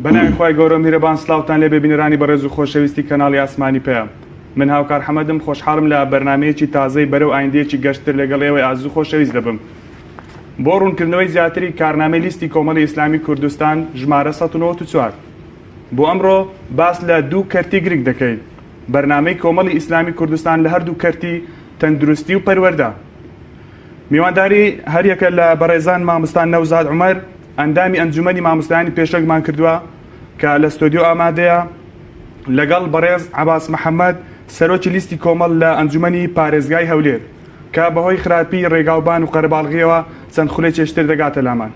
بەناوی خوای گەورە و میهرەبان سڵاوتان لێبێ بینەرانی بەڕێز و خۆشەویستی کەناڵی ئاسمانی پەیام. من هاوکار حەمەدم خۆشحاڵم لە بەرنامەیەکی تازەی بەرەو ئایندەیەکی گەشتر لەگەڵ ئێوەی ئازیز و خۆشەویست دەبم. بۆ ڕوونکردنەوەی زیاتری کارنامەی لیستی کۆمەڵی ئیسلامی کوردستان ژمارە 194. بۆ ئەمڕۆ باس لە دوو کەرتی گرنگ دەکەین، بەرنامەی کۆمەڵی ئیسلامی کوردستان لە هەردوو کەرتی تەندروستی و پەروەردە. میوانداری هەریەکە لە بەڕێزان مامۆستا نەوزاد عومەر، ئەندامی ئەنجومەنی مامۆستایانی پێشەنگمان کردووە کە لە ستۆدیۆ ئامادەیە، لەگەڵ بەڕێز عەباس محەمەد، سەرۆکی لیستی کۆمەڵ لە ئەنجومەنی پارێزگای هەولێر، کە بەهۆی خراپی ڕێگاوبان و قەرەباڵغییەوە چەند خولێکێش تر دەگاتە لامان.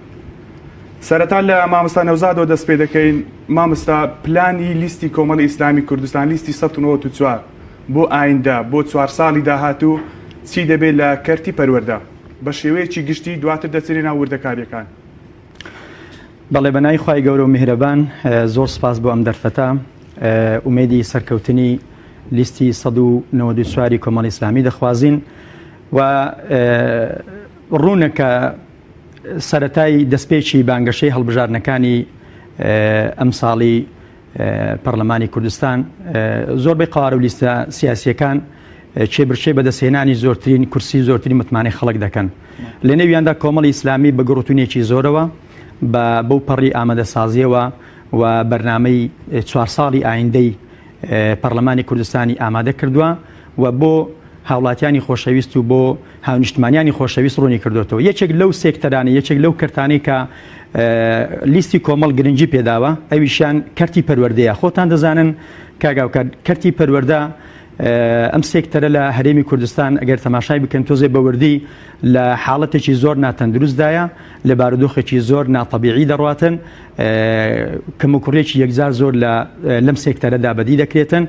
سەرەتا لە مامۆستا نەوزادەوە دەست پێ دەکەین، مامۆستا پلانی لیستی کۆمەڵی ئیسلامی کوردستان لیستی 194 بۆ ئایندە بۆ چوار ساڵی داهاتوو چی دەبێت لە کەرتی پەروەردە بە شێوەیەکی گشتی دواتر دەچینە ناو وردەکارییەکان. بەڵێ بەناوی خوای گەورە و میهرەبان زۆر سپاس بۆ ئەم دەرفەتە ئومێدی سەرکەوتنی لیستی 194 کۆمەڵی ئیسلامی دەخوازین و ڕوونە کە سەتای دەستپێکی بانگەشەی هەڵبژاردنەکانی ئەمساڵی پەرلەمانی کوردستان زۆربەی قەوارە و لیستە سیاسیەکان کێبرکێ بەدەستهێنانی زۆرترین کورسی و زۆرترین متمانەی خەڵک دەکەن لە نێویاندا کۆمەڵی ئیسلامی بە گڕوتونێکی زۆرەوە بە بەو پەڕی ئامادەسازیەوە و بەرنامەی چوار ساڵی ئایندەی پەرلەمانی کوردستانی ئامادە کردووە و بۆ هاوڵاتیانی خۆشەویست و بۆ هاونیشتمانیانی خۆشەویست ڕوونی کردوێتەوە یەکێک لەو سێکتەرانە یەکێک لەو کەرتانەی کە لیستی کۆمەڵ گرنگی پێداوە ئەویشیان کەرتی پەروەردەیە خۆتان دەزانن کاک هاوکار کەرتی پەروەردە ئەم سێکتەرە لە هەرێمی کوردستان ئەگەر تەماشای بکەن تۆزێ بەوردی لە حاڵەتێکی زۆر ناتەندروستدایە لە بارودۆخێکی زۆر ناتەبیعی دەڕاتن کەموکوڕیەکی یەکجار زۆر لە لەم سێکتەرەدا بەدی دەکرێتن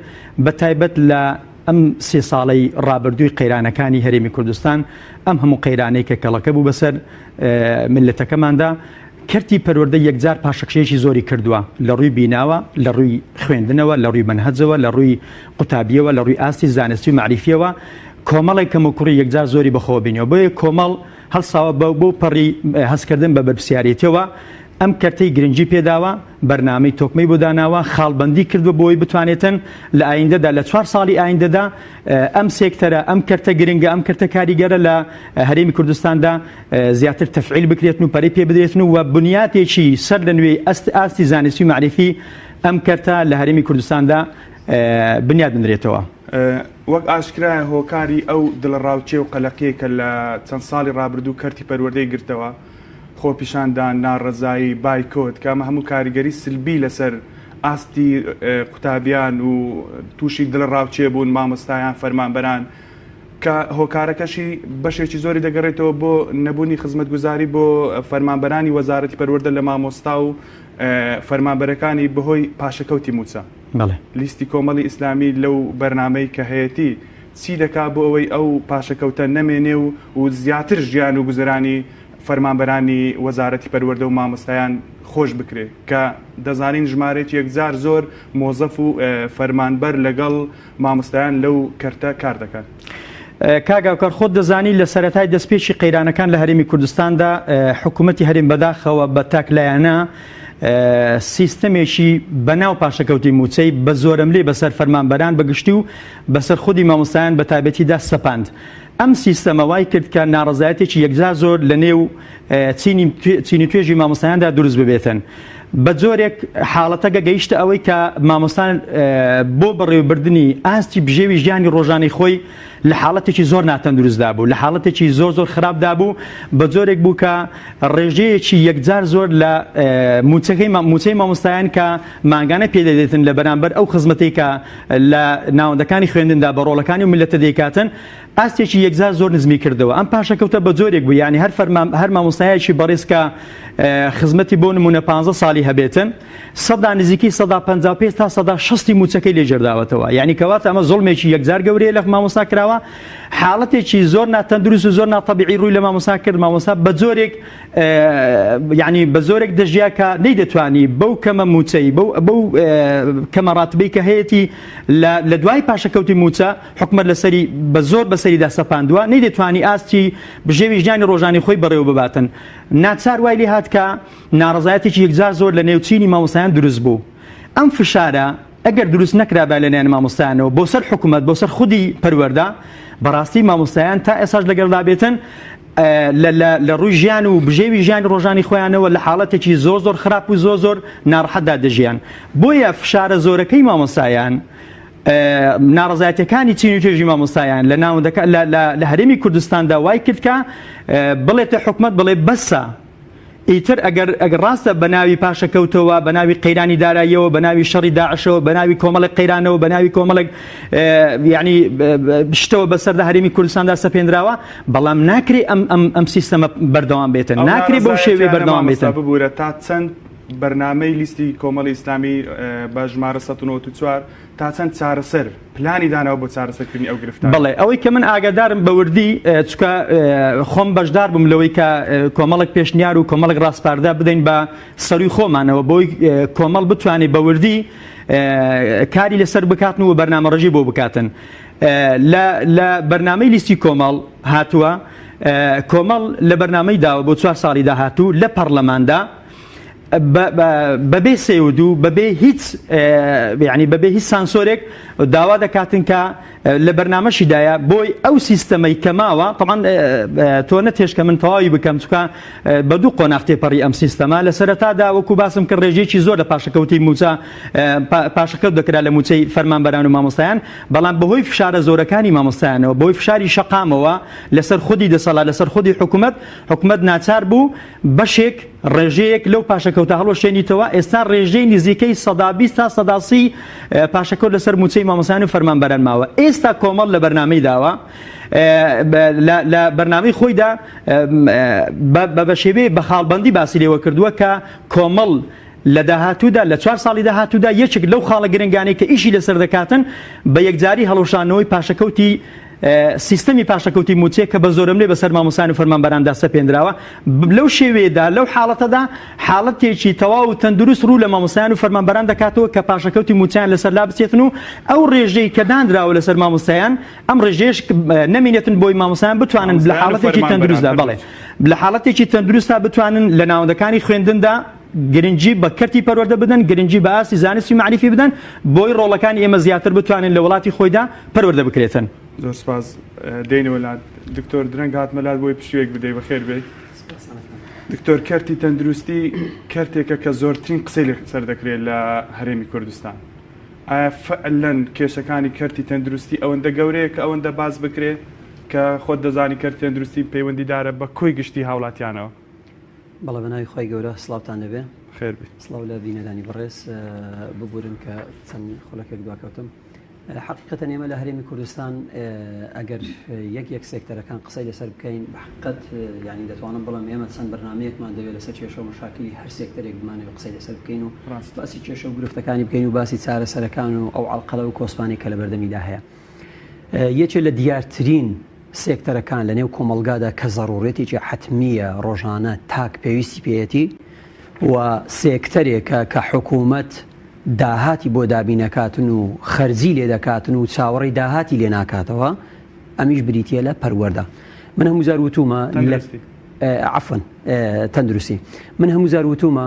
بە تایبەت لە ئەم سێ ساڵەی ڕابردووی قەیرانەکانی هەرێمی کوردستان، ئەم هەموو قەیرانەی کە کەڵەکە بوو بەسەر میللەتەکەماندا، کەرتی پەروەردە یەکجار پاشەکشەیەکی زۆری کردووە لە ڕووی بیناوە، لە ڕووی خوێندنەوە، لە ڕووی مەنهەجەوە، لە ڕووی قوتابییەوە، لە ڕووی ئاستی زانستی و مەعریفییەوە کۆمەڵێک کەموکوڕی یەکجار زۆری بەخۆوە بینیوە. بۆیە کۆمەڵ هەڵساوە بەو پەڕی هەستکردن بە بەرپرسیارێتیەوە ئەم کەرتەی گرنگی پێداوە، بەرنامەی تۆکمەی بۆ داناوە، خاڵبەندی کردووە بۆ ئەوەی بتوانێتن لە ئایندەدا لە چوار ساڵی ئایندەدا ئەم سێکتەرە، ئەم کەرتە گرنگە، ئەم کەرتە کاریگەرە لە هەرێمی کوردستاندا زیاتر تەفعیل بکرێتن و پەرەی پێ بدرێتن و بنیاتێکی سەر لە نوێی ئاستی زانستی و مەعریفی ئەم کەرتە لە هەرێمی کوردستاندا بنیات بنرێتەوە. وەک ئاشکرایە هۆکاری ئەو دڵەڕاوکێ و قەلەقیەی کە لە چەند ساڵی ڕابردوو کەرتی پەروەردەی گرتەوە، خۆپیشاندان، ناڕەزایی، بایکۆت، کە ئەمە هەموو کاریگەری سلبی لەسەر ئاستی قوتابیان و تووشی دڵەڕاوکێ بوون مامۆستایان، فەرمانبەران، کە هۆکارەکەشی بەشێکی زۆری دەگەڕێتەوە بۆ نەبوونی خزمەتگوزاری بۆ فەرمانبەرانی وەزارەتی پەروەردە لە مامۆستا و فەرمانبەرەکانی بەهۆی پاشەکەوتی مووچە. بەڵێ. لیستی کۆمەڵی ئیسلامی لەو بەرنامەی کە هەیەتی چی دەکا بۆ ئەوەی ئەو پاشەکەوتە نەمێنێ و و زیاتر ژیان و گوزەرانی فەرمانبەرانی وەزارەتی پەروەردە و مامۆستایان خۆش بکرێ کە دەزانین ژمارەیەکی یەکجار زۆر مۆزەف و فەرمانبەر لەگەڵ مامۆستایان لەو کەرتە کار دەکەن. کاک هاوکار خۆت دەزانی لە سەرەتای دەستپێکی قەیرانەکان لە هەرێمی کوردستاندا حکوومەتی هەرێم بەداخەوە بە تاکلایەنە سیستەمێکی بەناو پاشەکەوتی مووچەی بە زۆرەملێ بەسەر فەرمانبەران بە گشتی و بەسەر خودی مامۆستایان بە تایبەتیدا سەپاند. ئەم سیستەمە وای کرد کە ناڕەزایەتێکی یەکجار زۆر لە نێو چینی چینی توێژی مامۆستایاندا دروست ببێتن. بە جۆرێک حاڵەتەکە گەیشتە ئەوەی کە مامۆستان بۆ بەڕێوەبردنی ئاستی بژێوی ژیانی ڕۆژانەی خۆی لە حاڵەتێکی زۆر ناتەندروستدا بوو، لە حاڵەتێکی زۆر زۆر خراپدا بوو، بە جۆرێک بوو کە ڕێژەیەکی یەکجار زۆر لە مووچەکەی مووچەی مامۆستایان کە مانگانە پێ دەدرێتن لە بەرامبەر ئەو خزمەتەی کە لە ناوەندەکانی خوێندندا بە ڕۆڵەکانی و میللەتە دەیکاتن ئاستێکی یەکجار زۆر نزمی کردەوە. ئەم پاشەکەوتە بە جۆرێک بوو یانی هەر فەرمان هەر مامۆستایەکی بەڕێز کە خزمەتی بۆ نموونە 15 ساڵی هەبێتن سەدا نزیکەی 55 تا سەدا 60 مووچەکەی لێ گێرداوەتەوە یعنی کەواتە ئەمە زوڵمێکی یەکجار گەورەیە لە مامۆستا کراوە. مامۆستایانەوە حاڵەتێکی زۆر ناتەندروست و زۆر ناتەبیعی ڕووی لە مامۆستا کرد مامۆستا بە جۆرێک یعنی بە زۆرێک دەژیا کە نەیدەتوانی بەو کەمە موچەی بەو بەو کەمە ڕاتبەی کە هەیەی لە دوای پاشەکەوتی موچە حکومەت لەسەری بە زۆر بەسەریدا سەپاندووە نەیدەتوانی ئاستی بژێوی ژیانی ڕۆژانی خۆی بەڕێوە بباتن ناچار وای لێ هات کە ناڕەزایەتێکی یەکجار زۆر لە نێو چینی مامۆستایان دروست بوو ئەم فشارە ئەگەر دروست نەکرابایە لەلایەن مامۆستایانەوە بۆ سەر حکومەت بۆ سەر خودی پەروەردە بەڕاستی مامۆستایان تا ئێساش لەگەڵدا بێتن لە ڕووی ژیان و بژێوی ژیانی ڕۆژانی خۆیانەوە لە حاڵەتێکی زۆر زۆر خراپ و زۆر زۆر ناڕەحەتدا دەژیان بۆیە فشارە زۆرەکەی مامۆستایان ناڕەزایەتەکانی چین و توێژی مامۆستایان لە ناوەندەکە لە هەرێمی کوردستاندا وای کرد کە بڵێتە حکومەت بڵێ بەسە ئیتر ئەگەر ئەگەر ڕاستە بە ناوی پاشەکەوتەوە، بە ناوی قەیرانی داراییەوە، بە ناوی شەڕی داعشەوە، بە ناوی کۆمەڵێک قەیرانەوە، بە ناوی کۆمەڵێک یعنی شتەوە بەسەردا هەرێمی کوردستاندا سەپێنراوە، بەڵام ناکرێ ئەم ئەم ئەم سیستەمە بەردەوام بێتن، ئەو ناکرێ بەو شێوەیە ناڕەزایەتیانە بەردەوام مامۆستا بێتن. ببورە تا چەند بەرنامەی لیستی کۆمەڵی ئیسلامی بە ژمارە 194 تا چەند چارەسەر پلانی داناوە بۆ چارەسەرکردنی ئەو گرفتانە؟ بەڵێ ئەوەی کە من ئاگادارم بە وردی چونکە خۆم بەشدار بووم لەوەی کە کۆمەڵێک پێشنیار و کۆمەڵێک ڕاسپاردە بدەین بە سەروی خۆمانەوە بۆی کۆمەڵ بتوانێت بە وردی کاری لەسەر بکاتن و بەرنامەڕێژی بۆ بکاتن لە بەرنامەی لیستی کۆمەڵ هاتووە کۆمەڵ لە بەرنامەی داوە بۆ چوار ساڵی داهاتوو لە پەڕلەماندا بەبێ سێ و دوو بەبێ هیچ یعنی بەبێ هیچ سانسۆرێک داوا دەکاتن کە لە بەرنامەشیدایە بۆی ئەو سیستەمەی کە ماوە طبعا تۆ نەتێش کە من تەواوی بکەم چکە بە دوو قۆناغ تێپەڕی ئەم سیستەمە لە سەرەتادا وەکو باسم کرد ڕێژەیەکی زۆر لە پاشەکەوتی موچە پاشەکەوت دەکرا لە موچەی فەرمانبەران و مامۆستایان بەڵام بەهۆی فشارە زۆرەکانی مامۆستایانەوە بەهۆی فشاری شەقامەوە لەسەر خودی دەسەڵات لەسەر خودی حکوومەت حکوومەت ناچار بوو بەشێک، ڕێژەیەک لەو پاشەکەوتە هەڵوەشێنیتەوە، ئێستا ڕێژەی نزیکەی 20% تا 30% پاشەکەوت لەسەر مووچەی مامۆستایان و فەرمانبەران ماوە. ئێستا کۆمەڵ لە بەرنامەی داوە لە بەرنامەی خۆیدا بە شێوەیەک بە خاڵبەندی باسی لێوە کردووە کە کۆمەڵ لە داهاتوودا لە چوار ساڵی داهاتوودا یەکێک لەو خاڵە گرنگانەی کە ئیشی لەسەر دەکاتن بە یەکجاری هەڵوەشانەوەی پاشەکەوتی سیستەمی پاشەکەوتی مووچەیە کە بە زۆرەملێ بەسەر مامۆستایان و فەرمانبەراندا سەپێنراوە، لەو شێوەیەدا لەو حاڵەتەدا حاڵەتێکی تەواو و تەندروست ڕوو لە مامۆستایان و فەرمانبەران دەکاتەوە کە پاشەکەوتی مووچەیان لەسەر لابچێتن و ئەو ڕێژەی کە دانراوە لەسەر مامۆستایان ئەم ڕێژەیەش نەمینێتن بۆی مامۆستایان بتوانن لە مامۆستایان و حاڵەتێکی فەرمانبەران تەندروستدا بەڵێ هەردووکی. لە حاڵەتێکی تەندروستدا بتوانن لە ناوەندەکانی خوێندندا گرنگی بە کەرتی پەروەردە بدەن، گرنگی بە ئاستی زانستی و مەعریفی بدەن، بۆی ڕۆڵەکانی ئێمە زیاتر بتوانن لە وڵاتی خۆیدا پەروەردە بکرێتن. زۆر سپاس. دێینەوە لات دکتۆر، درەنگ هاتمە لات بۆی پشوویەک بدەی، بەخێر بێی. دکتۆر، کەرتی تەندروستی کەرتێکە کە زۆرترین قسەی لەسەر دەکرێت لە هەرێمی کوردستان. ئایا فعلەن کێشەکانی کەرتی تەندروستی ئەوەندە گەورەیە کە ئەوەندە باس بکرێ؟ کە خۆت دەزانی کەرتی تەندروستی پەیوەندیدارە بە کۆی گشتی هاوڵاتیانەوە. بەڵێ بەناوی خوای گەورە سڵاوتان لێبێ. خێر بیت. سڵاو لە بینەرانی بەڕێز ببورن کە چەند خولەکێک دواکەوتم. حقیقەتەن ئێمە لە هەرێمی کوردستان ئەگەر یەک یەک سێکتەرەکان قسەی لەسەر بکەین بە حقیقەت یعنی دەتوانم بڵێم ئێمە چەند بەرنامەیەکمان دەوێت لەسەر کێشە و مەشاکلی هەر سێکتەرێک بمانەوێت قسەی لەسەر بکەین و باسی کێشە و گرفتەکانی بکەین و باسی چارەسەرەکان و ئەو عەڵقەلە و کۆسپانەی کە لە بەردەمیدا هەیە. یەکێ لە دیارترین سێکتەرەکان لە نێو کۆمەڵگادا کە زەڕوڕیەتێکی حەتمییە ڕۆژانە تاک پێویستی پێیەتی و سێکتەرێکە کە حکوومەت داهاتی بۆ دابینەکاتن و خەرجی لێ دەکاتن و چاوەڕێی داهاتی لێ ناکاتەوە ئەمیش بریتییە لە پەروەردە من هەموو جار وتومە عەفوەن تەندروستی من هەموو جار وتومە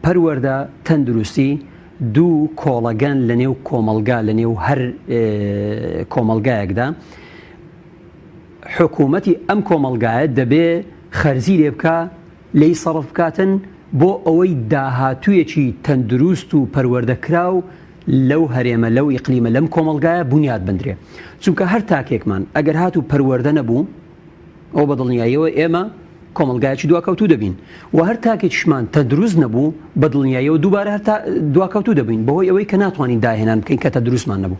پەروەردە تەندروستی دوو کۆڵەگەن لە نێو کۆمەڵگا لە نێو هەر کۆمەڵگایەکدا حکوومەتی ئەم کۆمەڵگایە دەبێ خەرجی لێ بکا لێی سەرف بکاتن بۆ ئەوەی داهاتوویەکی تەندروست و پەروەردەکراو لەو هەرێمە لەو ئیقلیمە لەم کۆمەڵگایە بونیاد بندرێ چونکە هەر تاکێکمان ئەگەر هاتوو پەروەردە نەبوو ئەوە بە دڵنیاییەوە ئێمە کۆمەڵگایەکی دواکەوتوو دەبین و هەر تاکێکیشمان تەندروست نەبوو بە دڵنیاییەوە دووبارە هەر دواکەوتوو دەبین بەهۆی ئەوەی کە ناتوانین داهێنان بکەین کە تەندروستمان نەبوو.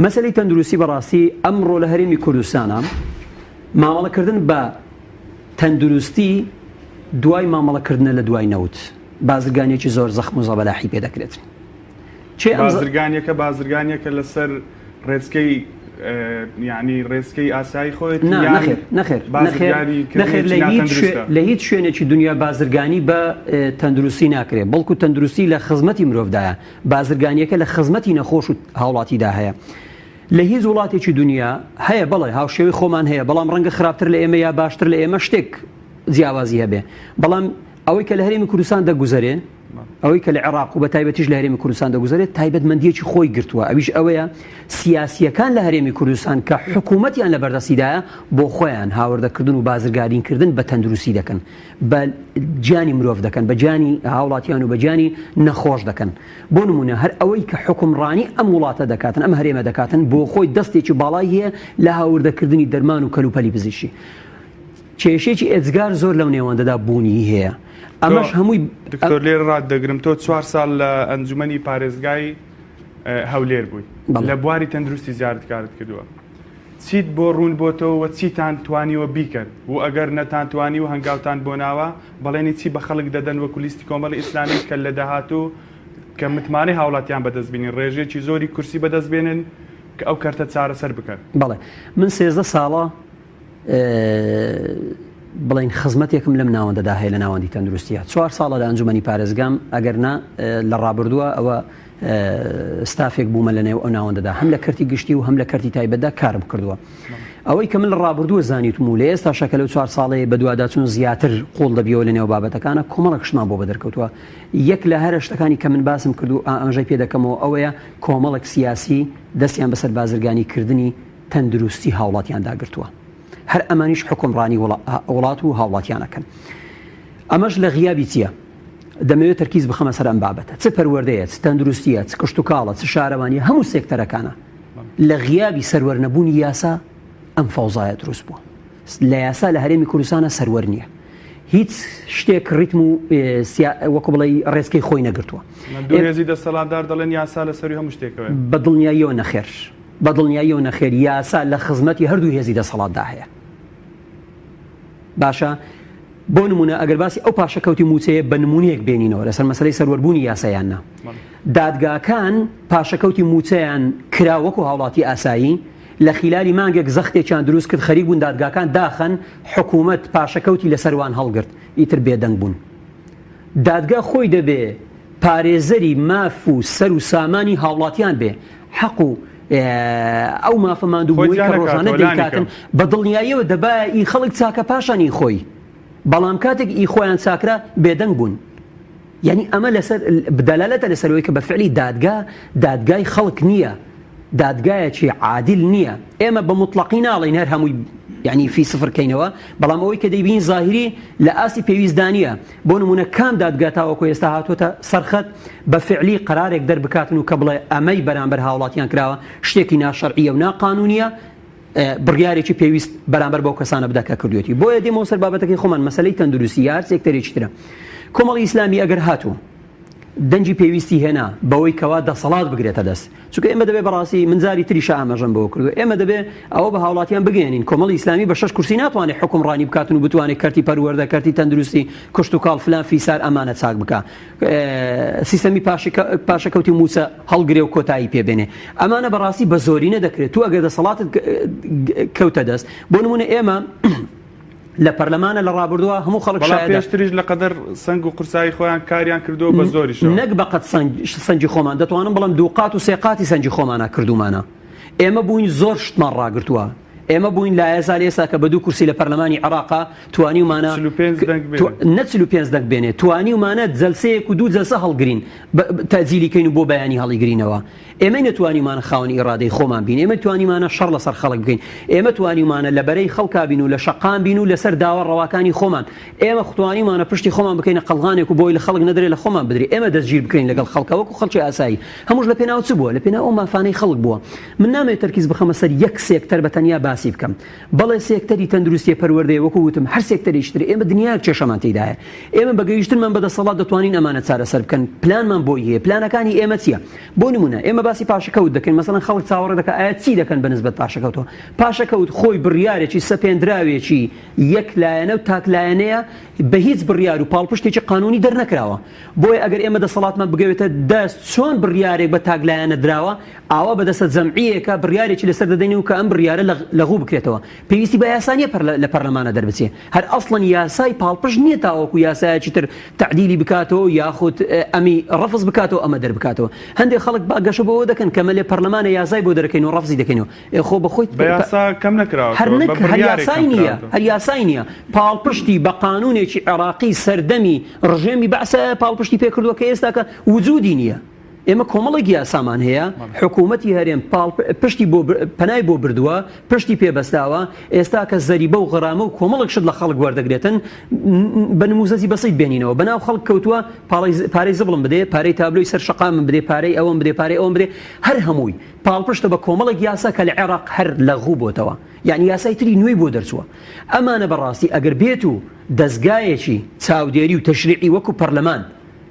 مەسەلەی تەندروستی بەڕاستی ئەمڕۆ لە هەرێمی کوردستانە مامەڵەکردن بە تەندروستی دوای مامەڵەکردنە لە دوای نەوت بازرگانیەکی زۆر زەخم و زەبەلاحی پێ دەکرێت. چێ بازرگانیەکە بازرگانیەکە لەسەر ڕێچکەی یعنی ڕێسکەی ئاسایی خۆیەتی نا یان نەخێر نەخێر نەخێر بازرگانی نەخێر کردنێکی لە هیچ شوێ ناتەندروستە؟ لە هیچ شوێنێکی دنیا بازرگانی بە تەندروستی ناکرێ بەڵکو تەندروستی لە خزمەتی مرۆڤدایە بازرگانیەکە لە خزمەتی نەخۆش و هاوڵاتیدا هەیە لە هیچ وڵاتێکی دنیا هەیە بەڵێ هاوشێوەی خۆمان هەیە بەڵام ڕەنگە خراپتر لە ئێمە یا باشتر لە ئێمە شتێک جیاوازی هەبێ بەڵام ئەوەی کە لە هەرێمی کوردستان دەگوزەرێ ئەوەی کە لە عێراق و بە تایبەتیش لە هەرێمی کوردستان دەگوزەرێت تایبەتمەندیەکی خۆی گرتووە ئەویش ئەوەیە سیاسیەکان لە هەرێمی کوردستان کە حکوومەتیان لە بەردەستیدایە بۆ خۆیان هاوردەکردن و بازرگانیکردن بە تەندروستی دەکەن بە گیانی مرۆڤ دەکەن بە گیانی هاوڵاتیان و بە گیانی نەخۆش دەکەن بۆ نمونە هەر ئەوەی کە حکومڕانی ئەم وڵاتە دەکاتن ئەم هەرێمە دەکاتن بۆ خۆی دەستێکی باڵای هەیە لە هاوردەکردنی دەرمان و کەلوپەلی پزیشکی کێشەیەکی ئێجگار زۆر لەو نێوەندەدا بوونی هەیە ئەمەش هەمووی دکتۆر لێرە ڕات دەگرم تۆ چوار ساڵ لە ئەنجومەنی پارێزگای هەولێر بووی لە بواری تەندروستی زیارت کارت کردووە چیت بۆ ڕوون بۆتەوە و چیتان توانیوە بیکەن و ئەگەر نەتان توانی و هەنگاوتان بۆ ناوە بەڵێنی چی بە خەڵک دەدەن وەکو لیستی کۆمەڵی ئیسلامی کە لە داهاتوو کە متمانەی هاوڵاتیان بەدەست بینین ڕێژەیەکی زۆری کورسی بەدەست بێنن کە ئەو کەرتە چارەسەر بکەن؟ بەڵێ من 13 ساڵە بڵێین خزمەتێکم لەم ناوەندەدا هەیە لە ناوەندی تەندروستیە چوار ساڵە لە ئەنجومەنی پارێزگام ئەگەر نا لە ڕابردووە ئەوە ستافێک بوومە لە نێو ئەو ناوەندەدا هەم لە کەرتی گشتی و هەم لە کەرتی تایبەتدا کارم کردووە ئەوەی کە من لە ڕابردووە زانیتم و لە ئێستا شەکە لەو چوار ساڵەیە بەدواداچوون زیاتر قوڵ دەبیەوە لە نێو بابەتەکانە کۆمەڵک شتمان بۆ بەدەرکەوتووە یەک لە هەرە شتەکانی کە من باسم کرد و ئاماژەی پێ دەکەمەوە ئەوەیە کۆمەڵک سیاسی دەستیان بەسەر بازرگانی کردنی تەندروستی هاوڵاتیان داگرتووە هەر ئەمانیش حوکمڕانی وڵات و هاوڵاتیان ئەکەن ئەمەش لە غیابی چییە؟ دەمەوێت تەرکیز بخەمە سەر ئەم بابەتە چ پەروەردەیە چ تەندروستیە چ کشتتوکاڵە چ شارەوانی هەموو سێکتەرەکانە لە غیابی سەروەر نەبوونی یاسا ئەم فەوزایە دروست بووە لە یاسا لە هەرێمی کوردستانە سەروەر نییە هیچ شتێک ڕیتم و وەکو بڵێ ڕێزکەی خۆی نەگرتووە دوو هێزی دەسەڵاتدار دەڵێن یاسا لە سەروی هەموو شتێکەوە بە دڵنیاییەوە نەخێر بە دڵنیاییەوە نەخێر یاسا لە خزمەتی هەردوو هێزی دەسەڵاتدا هەیە. باشە بۆ نمونە ئەگەر باسی ئەو پاشەکەوتی موچەیە بە نمونەیەک بێنینەوە لەسەر مەسلەی سەروەربوونی یاسایان نا دادگاکان پاشەکەوتی موچەیان کرا وەکو هاوڵاتی ئاسایی لە خیلالی مانگێک زەختێکیان دروست کرد خەریک بوون دادگاکان داخەن حکوومەت پاشەکەوتی لەسەروان هەڵگرت ئیتر بێدەنگ بوون دادگا خۆی دەبێ پارێزەری ماف و سەر و سامانی هاوڵاتیان بێ، حەق و ئەو مافە ماندووبووەی کە ڕۆژانە دەیکاتن، بە دڵنیاییەوە دەبایە ئی خەڵک چاکە پاشان ئی خۆی، بەڵام کاتێک ئی خۆیان چاکرا بێدەنگ بوون. یانی ئەمە لەسەر دەلالەتە لەسەر ئەوەی کە بە فعلی دادگا دادگای خەڵک نییە، دادگایەکی عادل نییە. ئێمە بە موتڵەقی ناڵێین هەر هەمووی یانی فی سفر کەینەوە، بەڵام ئەوەی کە دەیبینین زاهیری لە ئاستی پێویستدا نییە. بۆ نموونە کام دادگا تاوەکو ئێستا هاتووەتە سەر خەت بە فعلی قەرارێک دەربکاتن و کە بڵێ ئەمەی بەرامبەر هاوڵاتیان کراوە شتێکی ناشەرعییە و ناقانوونییە، بڕیارێکی پێویست بەرامبەر بەو کەسانە بدا کە کردوێتی. بۆیە دێمەوە سەر بابەتەکەی خۆمان، مەسەلەی تەندروستی یا هەر سێکتەرێکی ترە. کۆمەڵی ئیسلامی ئەگەر هاتوو دەنگی پێویستی هێنا بەوەی کەوا دەسەڵات بگرێتە دەست، چونکە ئێمە دەبێ بەڕاستی من جاری تریشە ئاماژەم بەوە کردووە ئێمە دەبێ ئەوە بە هاوڵاتیان بگەیەنین کۆمەڵی ئیسلامی بە شەش کورسی ناتوانێت حوکمڕانی بکاتن و بتوانێت کەرتی پەروەردە کەرتی تەندروستی کشتوکاڵ فلان فیسار ئەمانە چاک بکا سیستەمی پاشەکەوتی مووچە هەڵگرێ و کۆتایی پێ بێنێ ئەمانە بەڕاستی بە زۆرینە دەکرێت تو ئەگەر دەسەڵاتت کەوتە دەست بۆ نمونە ئێمە لە پەرلەمانە لە ڕابردووە هەموو خەڵک بەڵام شایەدە. پێشتریش لە قەدەر سەنگ و قورسایی خۆیان کاریان کردووە بە زۆریشەوە. نەک بە قەد سەنگی خۆمان دەتوانم بڵێم دووقات و سێقاتی سەنگی خۆمانە کردوومانە. ئێمە بووین زۆر شتمان ڕاگرتووە. ئێمە بووین لایەزال ئێستا کە بە دوو کورسی لە پەرلەمانی عێراقا توانیومانە 45 دەنگ بێنن. نە 45 دەنگ بێنێ توانیومانە جەلسەیەک و دوو جەلسە هەڵگرین تەئجیلی کەین و بۆ بەیانی هەڵیگرینەوە. ئێمەی نەتوانیومانە خاوەنی ئیڕادەی خۆمان بین، ئێمە توانیومانە شەڕ لەسەر خەڵک بکەین، ئێمە توانیومانە لە بەرەی خەڵکا بین و لە شەقام بین و لەسەر داوا ڕەواکانی خۆمان، ئێمە توانیومانە پشتی خۆمان بکەینە قەڵغانێک و بۆی لە خەڵک نەدرێ لە خۆمان بدرێ، ئێمە دەستگیر بکرێین لەگەڵ خەڵکا وەکو خەڵکی ئاسایی. هەمووش لە پێناو چ بووە؟ لە پێناو ئەو مافانەی خەڵک بووە. من نامەوێت تەرکیز بخەمە سەر یەک سێکتەر بە تەنیا باسی. باسی بکەم. بەڵێ سێکتەری تەندروستیە پەروەردەیە وەکو وتم هەر سێکتەرێکی تر ئێمە دنیایەک کێشەمان تێدایە. ئێمە بە گەیشتنمان بە دەسەڵات دەتوانین ئەمانە چارەسەر بکەن پلانمان بۆی هەیە پلانەکانی ئێمە چییە؟ بۆ نمونە ئێمە باسی پاشەکەوت دەکەین مەسەڵەن خەڵک چاوەڕێ دەکات ئایا چی دەکەن بە نسبەت پاشەکەوتەوە؟ پاشەکەوت خۆی بڕیارێکی سەپێندراوێکی یەک لایەنە و تاک لایەنەیە بە هیچ بڕیار و پاڵپشتێکی قانونی دەرنەکراوە. بۆیە ئەگەر ئێمە دەسەڵاتمان بگەوێتە دەست چۆن بڕیارێک بە تاک لایەنە دراوە ئاوا بە دەستە جەمعیەکە بڕیارێکی لەسەر دەدەین و کە ئەم بڕیارە لەغو بکرێتەوە پێویستی بە یاسا نیە لە پەرلەمانە دەربچێ هەر ئەسڵەن یاسای پاڵپشت نیە تاوەکو یاسایەکی تر تەعدیلی بکاتەوە یاخود ئەمی ڕەفز بکاتەوە ئەمە دەربکاتەوە هەندێک خەڵک گەشە بۆ دەکەن کە مەلێ پەرلەمانە یاسای بۆ دەرەکەین و ڕەفزی دەکەینەوە ئێ خۆ بە خۆی بە یاسا کەم نەکراوەتەوە، هەر بە نەک هەر بڕیارێک یاسای کەم نییە کراوەتەوە. هەر یاسای نییە پاڵپشتی بە قانوونێکی عێراقی سەردەمی ڕژێمی بەعسە پاڵپشتی پێ کردووە کە ئێستاکە وجودی نییە ئێمە کۆمەڵێک یاسامان هەیە حکوومەتی هەرێم پاڵ پشتی بۆ پەنای بۆ بردووە پشتی پێ بەستاوە ئێستا کە زەریبە و غەرامە و کۆمەڵێک شت لە خەڵک وەردەگرێتن بە نموزەجی بەسیت بێنینەوە بەناو خەڵک کەوتووە پارەی زبڵم بدێ پارەی تابلۆی سەر شەقامم بدێ پارەی ئەوەم بدێ پارەی ئەوەم بدێ هەر هەمووی پاڵپشتە بە کۆمەڵێک یاسا کە لە عێراق هەر لەغو بۆتەوە یانی یاسای تری نوێی بۆ دەرچووە ئەمانە بەڕاستی ئەگەر بێت و دەزگایەکی چاودێری و تەشریعی وەکو پەرلەمان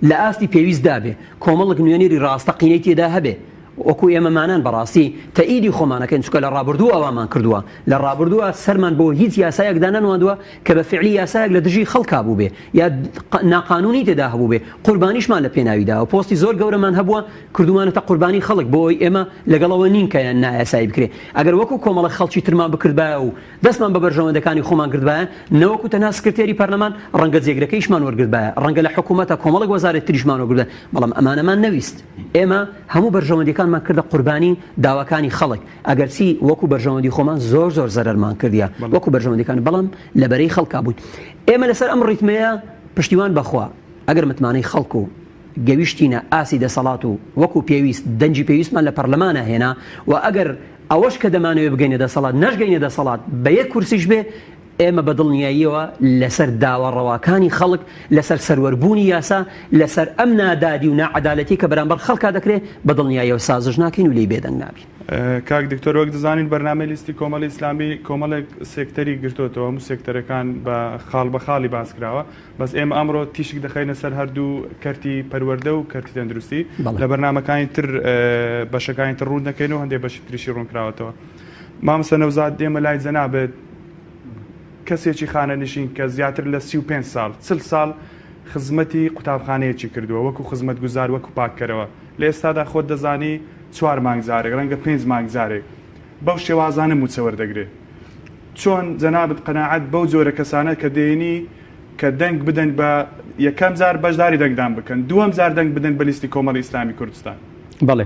لە ئاستی پێویست دابێ کۆمەڵک نوێنەری ڕاستەقینەی تێدا هەبێ وەکو ئێمەمانان بەڕاستی تەئیدی خۆمانەکەین چونکە لە ڕابردوو ئەوامان کردووە لە ڕابردووە سەرمان بۆ هیچ یاسایەک دانەنواندووە کە بە فعلی یاسایەک لە دژی خەڵکا بووبێ یا ناقانونی تێدا هەبووبێ قوربانیشمان لە پێناوی داوە پۆستی زۆر گەورەمان هەبووە کردومانەتە قوربانی خەڵک بۆ ئەوەی ئێمە لەگەڵ ئەوە نین کە نایاسایی بکرێ ئەگەر وەکو کۆمەڵە خەڵکی ترمان بکردبایە و دەستمان بە بەرژەوەندەکانی خۆمان گرتبایە نەوەکو تەنها سکرتێری پەرلەمان ڕەنگە جێگرەکەیشمان وەرگرتبایە ڕەنگە لە حکوومەتە کۆمەڵێک وەزارەت تریشمان وەرگرتبایە بەڵام ئەمانەمان نەویست ئێمە هەموو بەرژەوەندیەکانمان کردە قوربانی داواکانی خەڵک ئەگەرچی وەکو بەرژەوەندی خۆمان زۆر زۆر زەرەرمان کردیە وەکو بەرژەوەندیەکان بەڵام لە بەرەی خەڵکا بووین ئێمە لەسەر ئەم ڕیتمەیە پشتیوان بەخوا ئەگەر متمانەی خەڵک و گەویشتینە ئاسی دەسەڵات و وەکو پێویست دەنگی پێویستمان لە پەرلەمانا هێنا و ئەگەر ئەوەش کە دەمانەوێ بگەینە دەسەڵات نەشگەینە دەسەڵات بە یەک کورسیش بێ ئێمە بە دڵنیاییەوە لەسەر داوا ڕەواکانی خەڵک، لەسەر سەروەربوونی یاسا، لەسەر ئەم نادادی و ناعەدالەتی کە بەرامبەر خەڵکا دەکرێ، بە دڵنیاییەوە سازش ناکەین و لێی بێدەنگ نابین. کاک دکتۆر وەک دەزانین بەرنامەی لیستی کۆمەڵی ئیسلامی کۆمەڵێک سێکتەری گرتۆتەوە هەموو سێکتەرەکان بە خاڵ بە خاڵی باس کراوە بەس ئێمە ئەمڕۆ تیشک دەخەینە سەر هەردوو کەرتی پەروەردە و کەرتی تەندروستی لە بەرنامەکانی تر بەشەکانی تر ڕوون دەکەین و هەندێک بەشی تریشی ڕوون کراوەتەوە. مامۆستا نەوزاد دێمە لای جەنابت کەسێکی خانەنشین کە زیاتر لە 35 ساڵ 40 ساڵ خزمەتی قوتابخانەیەکی کردووە وەکو خزمەتگوزار وەکو پاککەرەوە لە ئێستادا خۆت دەزانی چوار مانگ جارێک ڕەنگە پێنج مانگ جارێک بەو شێوازانە مووچە وەردەگرێ چۆن جەنابت قەناعەت بەو جۆرە کەسانە کە دێنی کە دەنگ بدەن بە یەکەم جار بەشداری دەنگدان بکەن دووەم جار دەنگ بدەن بە لیستی کۆمەڵی ئیسلامی کوردستان؟ بەڵێ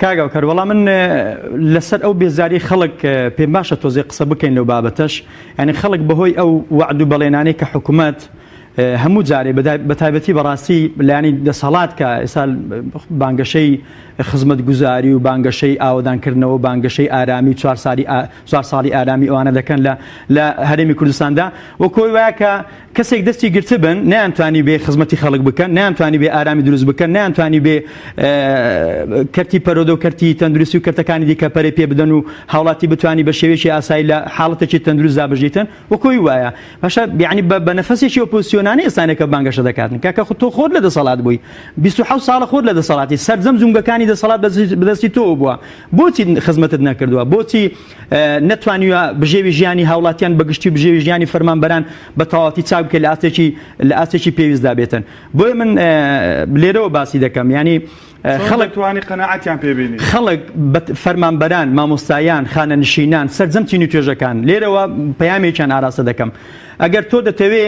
کاک ئەوکەر وەڵا من لەسەر ئەو بێزاری خەڵک پێم باشە تۆزێ قسە بکەین لەو بابەتەش یعنی خەڵک بەهۆی ئەو وەعد و بەڵێنانەی کە حکوومەت هەموو جارێ بە تایبەتی بەڕاستی لایانی دەسەڵات کە ئێستا بانگەشەی خزمەتگوزاری و بانگەشەی ئاوەدانکردنەوە بانگەشەی ئارامی و چوار ساڵی چوار ساڵی ئارامی ئەوانە دەکەن لە لە هەرێمی کوردستاندا وەکۆی وایە کە کەسێک دەستی گرتبن نەیانتوانی بێ خزمەتی خەڵک بکەن نەیانتوانی بێ ئارامی دروست بکەن نەیانتوانی بێ کەرتی پەرۆدە و کەرتی تەندروستی و کەرتەکانی دیکە پەرەی پێ بدەن و هاوڵاتی بتوانی بە شێوەیەکی ئاسایی لە حاڵەتێکی تەندروستدا بژیتن وەکۆی وایە باشە یعنی بە نەفەسێکی ئۆپۆزیسیۆنانە ئێستانێکە بانگەشە دەکاتن کاکە خۆ تۆ خۆت لە دەسەڵات بووی 27 ساڵە خۆت لە دەسەڵاتی سەرجەم جومگەکانی دەسەڵات بەدەستی تۆوە بووە بۆچی خزمەتت نەکردووە بۆچی نەتوانیوە بژێوی ژیانی هاوڵاتیان بە گشتی بژێوی ژیانی فەرمانبەران بە تەواوەتی چاک بکەیت لە ئاستێکی لە ئاستێکی پێویستدا بێتن بۆیە من لێرەوە باسی دەکەم یعنی خەڵک توانی قەناعەتیان پێ بینی خەڵک فەرمانبەران مامۆستایان خانەنشینان سەرجەم چین و توێژەکان لێرەوە پەیامێکیان ئاراستە دەکەم ئەگەر تۆ دەتەوێ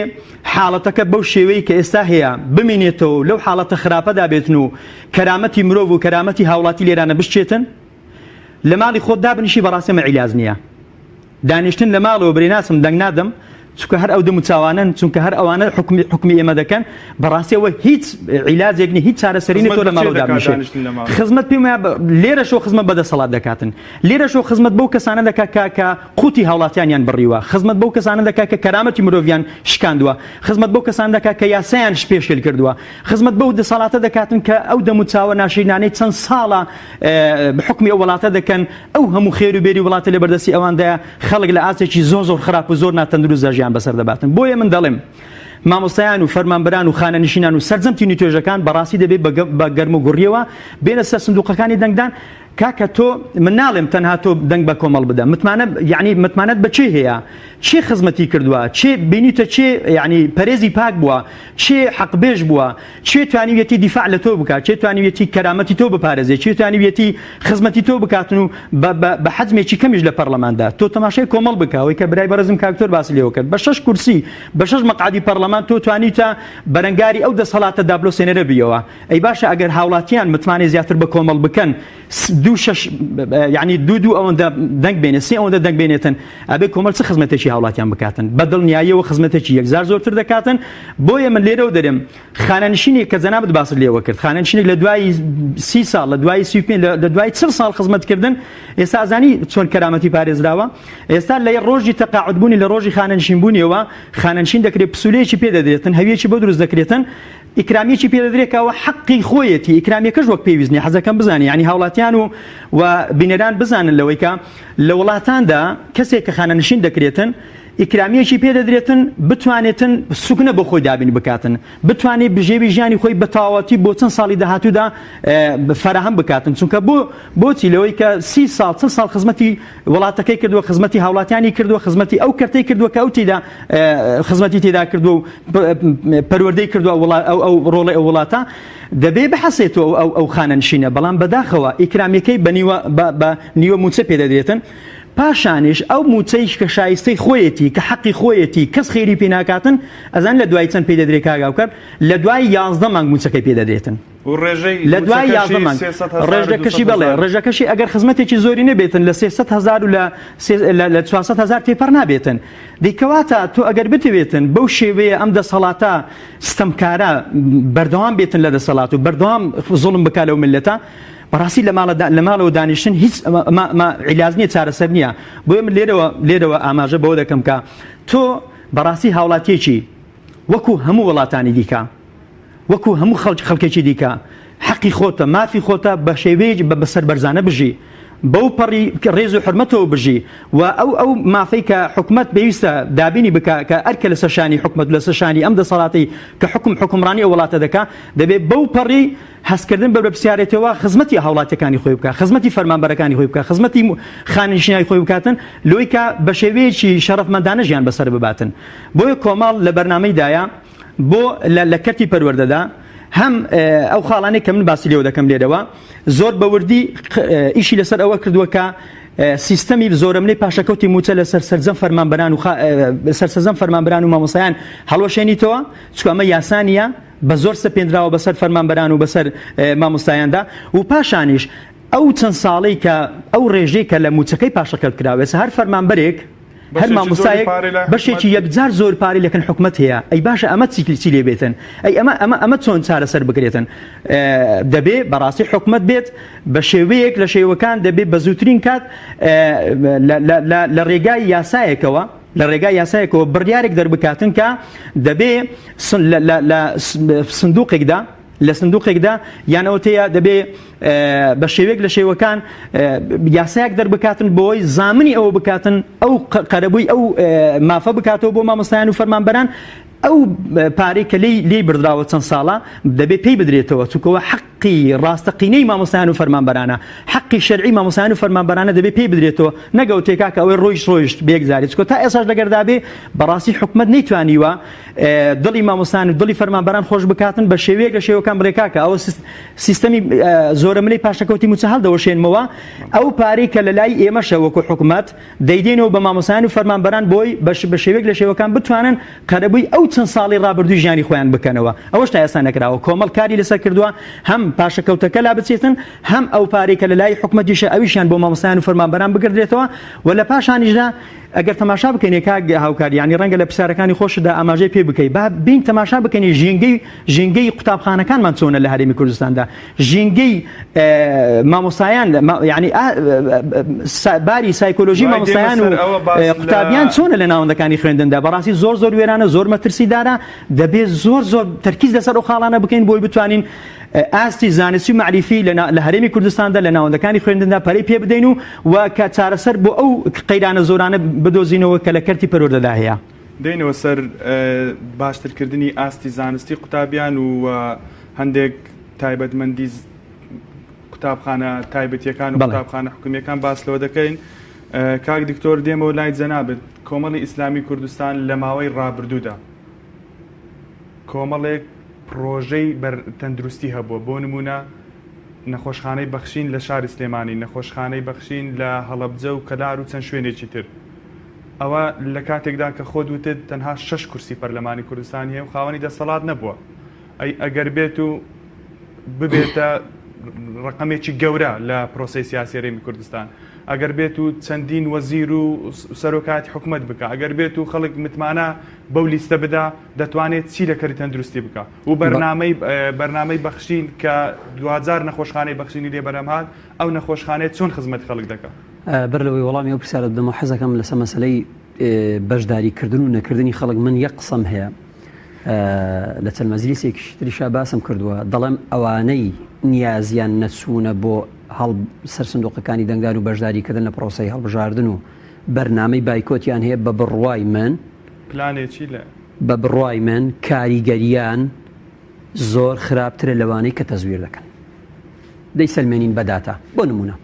حاڵەتەکە بەو شێوەی کە ئێستا هەیە بمینێتەوە لەو حاڵەتە خراپەدا بێتن و کەرامەتی مرۆڤ و کەرامەتی هاوڵاتی لێرانە بشچێتن لە ماڵی خۆت دابنیشی بەڕاستی ئەمە عیلاج نییە دانیشتن لە ماڵەوە برێ ناسم دەنگ نادەم چونکە هەر ئەو دەموچاوانەن، چونکە هەر ئەوانە حوکمی حوکمی ئێمە دەکەن، بەڕاستیەوە هیچ عیلاجێک نیە، هیچ چارەسەری نیە خزمەت تۆ لە بە کێ ماڵەوە دەکات دابنیشێ. دانیشتن لە ماڵەوە؟ خزمەت پێم وایە لێرەشەوە خزمەت بە دەسەڵات دەکاتن، لێرەشەوە خزمەت بەو کەسانە دەکات کە کە قوتی هاوڵاتیانیان بڕیوە، خزمەت بەو کەسانە دەکات کە کەرامەتی مرۆڤیان شکاندووە، خزمەت بەو کەسانە دەکات کە یاسایان پێشێل کردووە، خزمەت بەو دەسەڵاتە دەکاتن کە ئەو دەموچاوە ناشرینانەی چەند ساڵە حوکمی ئەو وڵاتە دەکەن، ئەو هەموو خێر و بێری وڵاتە لە بەردەستی ئەواندایە، خەڵک لە ئاستێکی زۆر زۆر خراپ و زۆر ناتەندروستدا ژیان بەسەر دەباتن. بۆیە من دەڵێم مامۆستایان و فەرمانبەران و خانەنشینان و سەرجەم تین و توێژەکان بەڕاستی دەبێت بە گەرم و گوڕیەوە بێنە سەر سندوقەکانی دەنگدان. کاکە تۆ من ناڵێم تەنها تۆ دەنگ بە کۆمەڵ بدە، متمانە یعنی متمانەت بە کێ هەیە؟ کێ خزمەتی کردووە؟ کێ بینیتە کێ یعنی پەرێزی پاک بووە؟ کێ حەقبێژ بووە؟ کێ توانیویەتی دیفاع لە تۆ بکات؟ کێ توانیویەتی کەرامەتی تۆ بپارێزێ؟ کێ توانیویەتی خزمەتی تۆ بکاتن و بە حەجمێکی کەمیش لە پەرلەماندا تۆ تەماشای کۆمەڵ بکە، ئەوەی کە برای بەڕێزم کاک دکتۆر باسی لێوە کرد، بە شەش کورسی، بە شەش مەقعەدی پەرلەمان تۆ توانیوتە بەرەنگاری ئەو دەسەڵاتە دابلۆسێنەرە بیەوە. ئەی باشە ئەگەر هاوڵاتیان متمانەی زیاتر بە کۆمەڵ بکەن، دوو شەش یعنی دوو دوو ئەوەندە دەنگ بێنێ، سێ ئەوەندە دەنگ بێنێتن، ئەبێ کۆمەڵ چ خزمەتێکی هاوڵاتیان بکاتن؟ بە دڵنیاییەوە خزمەتێکی یەکجار زۆرتر دەکاتن. بۆیە من لێرەوە دەرێم خانەنشینێک کە جەنابت باست لێوە کرد، خانەنشینێک لە دوای 30 ساڵ، لە دوای 35، لە دوای 40 ساڵ خزمەتکردن، ئێستا ئەزانی چۆن کەرامەتی پارێزراوە؟ ئێستا لە ڕۆژی تەقاعدبوونی، لە ڕۆژی خانەنشینبوونیەوە خانەنشین دەکرێت، پسولەیەکی پێ دەدرێتن، هەویەکی بۆ دروست دەکرێتن، ئیکرامیەکی پێ دەدرێت کە ئەوە حەقی خۆیەتی، ئیکرامیەکەش وەک پێویست نیە. حەزەکەم بزانین یعنی هاوڵاتیان و و بینەران بزانن لەوەی کە لە وڵاتاندا کەسێک کە خانەنشین دەکرێتن ئیکرامیەکی پێ دەدرێتن بتوانێتن سوکنە بۆ خۆی دابین بکاتن، بتوانێت بژێوی ژیانی خۆی بە تەواوەتی بۆ چەند ساڵی داهاتوودا فەراهەم بکاتن. چونکە بۆ بۆچی لەوەی کە 30 ساڵ 40 ساڵ خزمەتی وڵاتەکەی کردووە، خزمەتی هاوڵاتیانی کردووە، خزمەتی ئەو کەرتەی کردووە کە ئەو تێدا خزمەتی تێدا کردووە و پەروەردەی کردووە ئەو ئەو ڕۆڵی ئەو وڵاتە، دەبێ بحەسێتەوە ئەو ئەو خانەنشینە. بەڵام بەداخەوە ئیکرامیەکەی بە نیوە بە نیوە موچە پێدەدرێتن. پاشانیش ئەو موچەیش کە شایستەی خۆیەتی، کە حەقی خۆیەتی، کەس خێری پێ ناکاتن، ئەزان لە دوای چەند پێی دەدرێت کاک هاوکار؟ لە دوای 11 مانگ موچەکەی پێ دەدرێتن. و ڕێژەی لە دوای موچەکەشی 11 مانگ 300 هەزار و ڕێژەکەشی 200 بەڵێ هەزار. ڕێژەکەشی ئەگەر خزمەتێکی زۆری نەبێتن لە 300 هەزار و لە 400 هەزار تێپەڕ نابێتن. دەی کەواتە تۆ ئەگەر بتەوێتن بەو شێوەیە ئەم دەسەڵاتە ستەمکارە بەردەوام بێتن لە دەسەڵات و بەردەوام زوڵم بکا لەو میللەتە، بەڕاستی لە ماڵە لە ماڵەوە دانیشتن هیچ ما عیلاج نییە، چارەسەر نییە. بۆیە من لێرەوە لێرەوە ئاماژە بەوە دەکەم کە تۆ بەڕاستی هاوڵاتیەکی وەکو هەموو وڵاتانی دیکە، وەکو هەموو خەڵک خەڵکێکی دیکە حەقی خۆتە، مافی خۆتە بە شێوەیەکی بە سەربەرزانە بژی، بەو پەڕی ڕێز و حورمەتەوە بژی و ئەو ئەو مافەی کە حکومەت پێویستە دابینی بکا کە ئەرکە لەسەر شانی حکومەت لەسەر شانی ئەم دەسەڵاتەی کە حکوم حکومڕانی ئەو وڵاتە دەکا دەبێ بەو پەڕی هەستکردن بە بەرپرسیارێتیەوە خزمەتی هاوڵاتیەکانی خۆی بکا، خزمەتی فەرمانبەرەکانی خۆی بکا، خزمەتی خانەنشینانی خۆی بکاتن لۆی کە بە شێوەیەکی شەرەفمەندانە ژیان بەسەر بباتن. بۆیە کۆمەڵ لە بەرنامەیدایە بۆ لە کەرتی پەروەردەدا هەم ئەو خاڵانەی کە من باسی لێوە دەکەم لێرەوە زۆر بە وردی ئیشی لەسەر ئەوە کردووە کە سیستەمی زۆرەملەی پاشەکەوتی موچە لەسەر سەرجەم فەرمانبەران و سەر سەرجەم فەرمانبەران و مامۆستایان هەڵوەشێنیتەوە، چونکە ئەمە یاسا نییە، بە زۆر سەپێنراوە بەسەر فەرمانبەران و بەسەر مامۆستایاندا و پاشانیش ئەو چەند ساڵەی کە ئەو ڕێژەی کە لە موچەکەی پاشەکەوت کراوە، ئێستا هەر فەرمانبەرێک هەر مامۆستایەک بەشێکی یەکجار زۆر پارەی لەکن حکومەت هەیە، ئەی باشە ئەمە چی چی لێ بێتن؟ ئەی ئەمە ئەمە ئەمە چۆن چارەسەر بکرێتن؟ دەبێ بەڕاستی حکومەت بێت بە شێوەیەک لە شێوەکان دەبێ بە زووترین کات لە ڕێگای یاسایەکەوە لە ڕێگای یاسایەکەوە بڕیارێک دەربکاتن کە دەبێ لە سندوقێکدا لە سندوقێکدا یان ئەوەتەیە دەبێ بە شێوەیەک لە شێوەکان یاسایەک دەربکاتن بۆی زامنی ئەوە بکاتن ئەو قەرەبووی ئەو مافە بکاتەوە بۆ مامۆستایان و فەرمانبەران ئەو پارەی کە لێی لێی بردراوە چەند ساڵە دەبێ پێی بدرێتەوە چونکەوە حەقی ڕاستەقینەی مامۆستایان و فەرمانبەرانە حەقی شەرعی مامۆستایان و فەرمانبەرانە دەبێ پێی بدرێتەوە نەگەوتێ کاکە ئەوەی ڕۆیشت ڕۆیشت بێگزاری چونکە تا ئێساش لەگەردا بێ بەڕاستی حکومەت نەیتوانیوە دڵی مامۆستایان و دڵی فەرمانبەران خۆش بکاتن بە شێوەیەک لە شێوەکان بڵێ کاکە ئەوە سیستەمی زۆرەملەی پاشەکەوتی مووچە هەڵدەوەشێنمەوە ئەو پارەی کە لە لای ئێمەشە وەکو حکومەت دەیدەینەوە بە مامۆستایان و فەرمانبەران بۆی بە شێوەیەک لە شێوەکان بتوانن قەرەبووی ئەو چەند ساڵی ڕابردووی ژیانی خۆیان بکەنەوە ئەوەش تا ئێستا نەکراوە کۆمەڵ کاری لەسەر کردووە هەم پاشەکەوتەکە لا بچێتن هەم ئەو پارەی کە لە لای حکومەتیشە ئەویشیان بۆ مامۆستایان و فەرمانبەران بگردرێتەوە و لە پاشانیشدا. ئەگەر تەماشا بکەین کاک هاوکار یانی ڕەنگە لە پرسیارەکانی خۆشتدا ئاماژەی پێ بکەی با بین تەماشا بکەین ژینگەی ژینگەی قوتابخانەکانمان چۆنە لە هەرێمی کوردستاندا ژینگەی مامۆستایان یعنی باری سایکۆلۆژی مامۆستایان و قوتابیان چۆنە لە ناوەندەکانی خوێندندا بەڕاستی زۆر زۆر وێرانە زۆر مەترسیدارە دەبێت زۆر زۆر تەرکیز لەسەر ئەو خاڵانە بکەین بۆی بتوانین ئاستی زانستی و مەعریفی لە هەرێمی کوردستاندا لە ناوەندەکانی خوێندندا پەرەی پێ بدەین و و کە چارەسەر بۆ ئەو قەیرانە زۆرانە بدۆزینەوە کە لە کەرتی پەروەردەدا هەیە. دێینەوە سەر باشترکردنی ئاستی زانستی قوتابیان و هەندێک تایبەتمەندی قوتابخانە تایبەتیەکان و قوتابخانە حکومیەکان باس لەوە دەکەین. کاک دکتۆر دێمەوە لای جەنابت کۆمەڵی ئیسلامی کوردستان لە ماوەی ڕابردوودا کۆمەڵێک پڕۆژەی بەر تەندروستی هەبووە، بۆ نموونە نەخۆشخانەی بەخشین لە شاری سلێمانی، نەخۆشخانەی بەخشین لە هەڵەبجە و کەلار و چەند شوێنێکی تر. ئەوە لە کاتێکدا کە خۆت وتت تەنها شەش کورسی پەرلەمانی کوردستانی هەیە و خاوەنی دەسەڵات نەبووە. ئەی ئەگەر بێت و ببێتە ڕەقەمێکی گەورە لە پرۆسەی سیاسی هەرێمی کوردستان، ئەگەر بێت و چەندین وەزیر و سەرۆکایەتی حکومەت بکا، ئەگەر بێت و خەڵک متمانە بەو لیستە بدا، دەتوانێت چی لە کەری تەندروستی بکا و بەرنامەی بەرنامەی بەخشین کە دواجار نەخۆشخانەی بەخشینی لێ بەرهەم هات، ئەو نەخۆشخانەیە چۆن خزمەتی خەڵک دەکا؟ بەر لەوەی وەڵامی ئەو پرسیارە بدەمەوە حەزەکەم لەسەر مەسەلەی بەشداری کردن و نەکردنی خەڵک من یەک قسەم هەیە لە چەند مەجلیسێکیش تریشا باسم کردووە دەڵێم ئەوانەی نیازیان نەچوونە بۆ هەڵ سەر سندوقەکانی دەنگدان و بەشداریکردن لە پرۆسەی هەڵبژاردن و بەرنامەی بایکۆتیان هەیە بە بڕوای من پلانێکی لە. بە بڕوای من کاریگەریان زۆر خراپترە لەوانەی کە تەزویر دەکەن. دەیسەلمێنین بە داتا. بۆ نموونە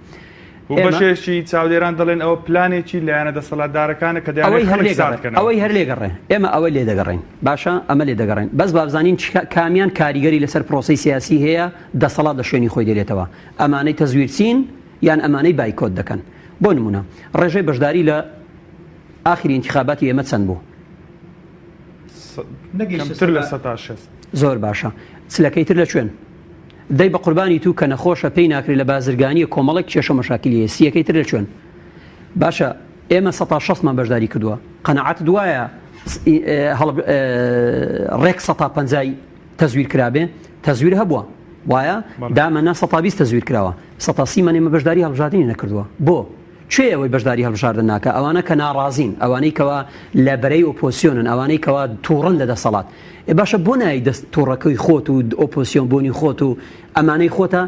و بەشێکی چاودێران دەڵێن ئەوە پلانێکی لایەنە دەسەڵاتدارەکانە کە دەیانەوێت خەڵک سارد کەنەوە. ئەوەی هەر لێگەڕێ. ئێمە ئەوە لێدەگەڕێین. باشە ئەمە لێدەگەڕێین. بەس بابزانین کامیان کاریگەری لەسەر پرۆسەی سیاسی هەیە، دەسەڵات لە شوێنی خۆی دێنێتەوە. ئەمانەی تەزویرچین یان ئەمانەی بایکۆت دەکەن. بۆ نموونە ڕێژەی بەشداری لە ئاخری ئینتیخاباتی ئێمە چەند بوو؟ کەمتر لە 60%. زۆر باشە چلەکەی تر لە کوێن؟ دەی بە قوربانی تو کە نەخۆشە پێی ناکرێ لە بازرگانیە کۆمەڵێک کێشە مەشاکیلی هەیە سیەکەی تر لە کوێن؟ باشە ئێمە سەتا شەستمان بەشداری کردووە قەناعەتت وایە ڕێک سەتا پەنجای تەزویر کرابێ؟ تەزویر هەبووە وایە دامەنا سەتا بیست تەزویر کراوە سەتا سیمان ئێمە بەشداری هەڵبژاردنی نەکردووە بۆ؟ کێ ئەوەی بەشداری هەڵبژاردن ناکا؟ ئەوانە کە ناڕازین، ئەوانەی کەوا لە بەرەی ئۆپۆزسیۆنن، ئەوانەی کەوا توڕەن لە دەسەڵات. ئێ باشە بۆ نایەی دەست توڕەکەی خۆت و ئۆپۆزسیۆن بوونی خۆت و ئەمانەی خۆتە